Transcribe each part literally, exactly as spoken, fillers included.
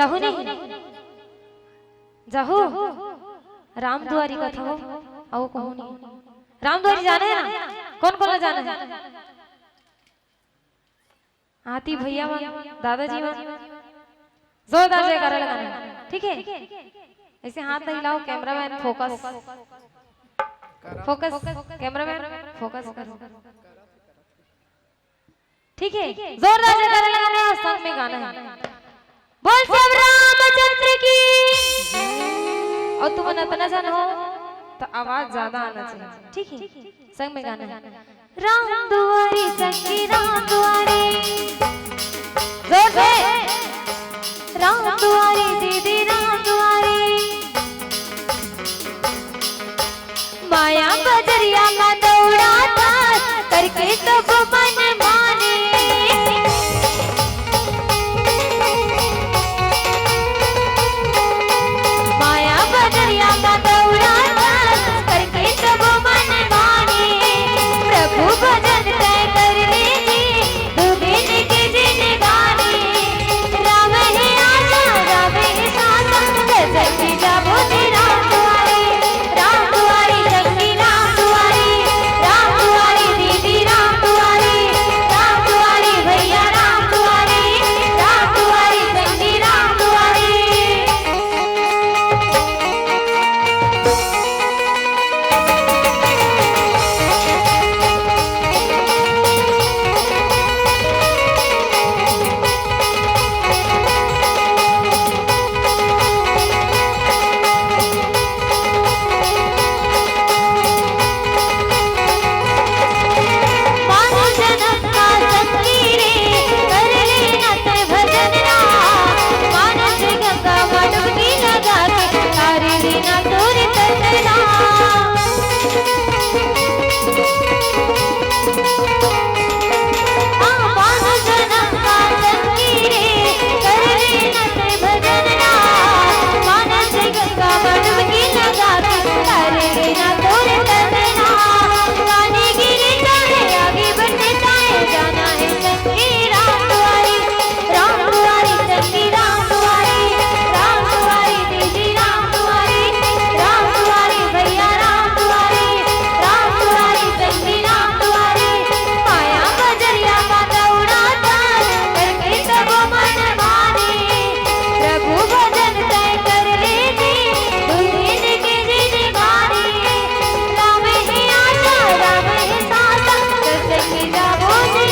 जाहू नहीं? जाहू? राम दुआरी कथा हो, अउ कहूँ नहीं। राम दुआरी जाने है ना? कौन कौन ला जाने है? आती भैया मन, दादाजी मन, जोरदार जयकारा लगाना है, ठीक है? ऐसे हाथ नहीं हिलाओ, cameraman focus, focus, cameraman focus करो, ठीक है? जोरदार जयकारा लगाना है और संग में गाना है। बोल सब रामचंद्र की। और तुमन अतना झन हो तो आवाज ज्यादा आना चाहिए, ठीक है? संग में गाना है। राम दुआरी संगी राम दुआरी। जोर से। राम दुआरी दीदी राम दुआरी। माया बजरिया मा दौड़ाथस, करके सब मन माने। माया बजरिया मा दौड़ाथस, करके सब मन माने। प्रभु भजन तैं कर ले जी, दुबिन के जिनगानी। राम हे आशा, राम हे सांसा, गजब की जाबो जी राम दुआरी। राम दुआरी संगी राम दुआरी, राम दुआरी दीदी राम दुआरी, राम दुआरी भैया राम दुआरी, राम दुआरी संगी राम दुआरी। मानव जन्म का संगी रे, कर लेना तैं भजन राम। मानस गंगा मा डुबकी लगा के, तारे बिना तोर तन राम। हाँ, मानव जन्म का संगी रे, कर लेना तैं भजन राम। मानस गंगा मा डुबकी लगा के, तारे बिना तोर तन राम। पानी गिरे चाहे आगे बढ़ते चाहे, जाना है संगी राम दुआरी। राम दुआरी संगी राम दुआरी, राम दुआरी दीदी राम दुआरी, राम दुआरी भैया राम दुआरी, राम दुआरी संगी राम दुआरी। माया बजरिया मा दौड़ाथस, करके सब मन माने। प्रभु भजन तैं कर ले जी, दुबिन के जिनगानी। राम हे आशा, राम हे सांसा, कर संगी जाबो जी।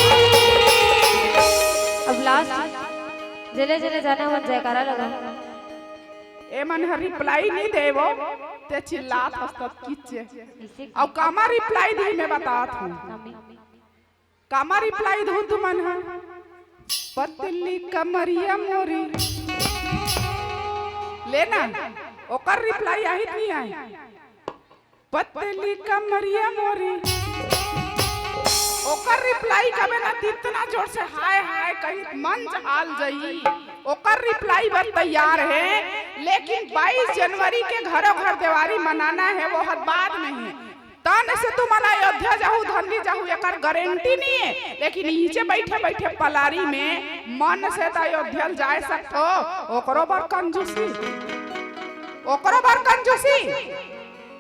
अब लास्ट, जेने जेने जाने मन जयकारा लगा। ए मन ह रिप्लाई नहीं देवो, ते चिल्लात हस तब किच्चे। अउ कामा रिप्लाई दी मैं बतात हूँ। कामा रिप्लाई दू तुमन ह? पतली कमरिया मोरी। लेना, ओकर रिप्लाई आही कि नहीं आही? पतली कमरिया मोरी। ओकर रिप्लाई कबे ना, इतना जोर से हाय हाय कही मन जहाल जई। ओकर रिप्लाई बर तैयार हे, लेकिन बाईस जनवरी के घरों घर देवारी मनाना हे, वो हर बाद में हे। तन से तुमन अयोध्या जाहू, धन नी जाहू, एकर गारंटी नहीं हे, लेकिन नीचे बैठे बैठे पलारी में मन से त अयोध्या ल जाए सकथो। ओकरो बर कंजूसी, ओकरो बर कंजूसी।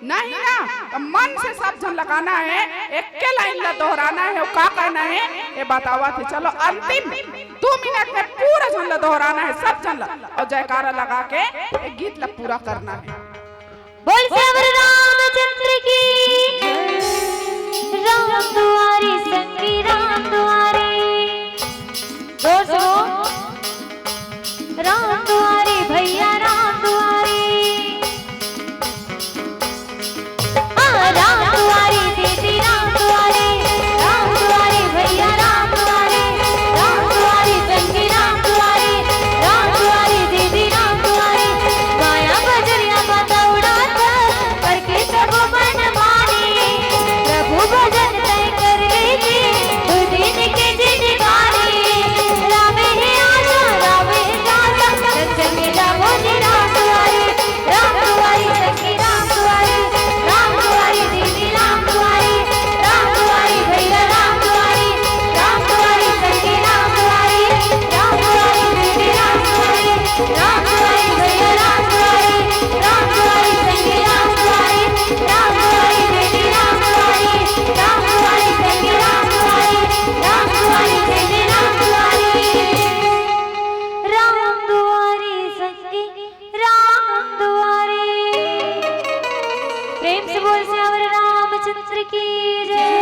नहीं ना, त मन से सब झन लगाना हे, एक्के लाइन ला दोहराना हे। अउ का कहना हे, ये बतावत हे। चलो, अंतिम दू मिनट में पूरा झन ला दोहराना हे, सब झन ला, अउ जयकारा लगा के ये गीत ला पूरा करना हे। बोल सियावर रामचंद्र की। राम दुआरी संगी राम दुआरी। जोर से हो। राम दुआरी भैया राम दुआरी। हाँ, राम दुआरी दीदी राम दुआरी, राम दुआरी भैया राम दुआरी, राम दुआरी संगी राम दुआरी, राम दुआरी दीदी राम दुआरी। माया बजरिया मा दौड़ाथस, करके सब मन माने। प्रेम से बोल सियावर रामचंद्र की जय।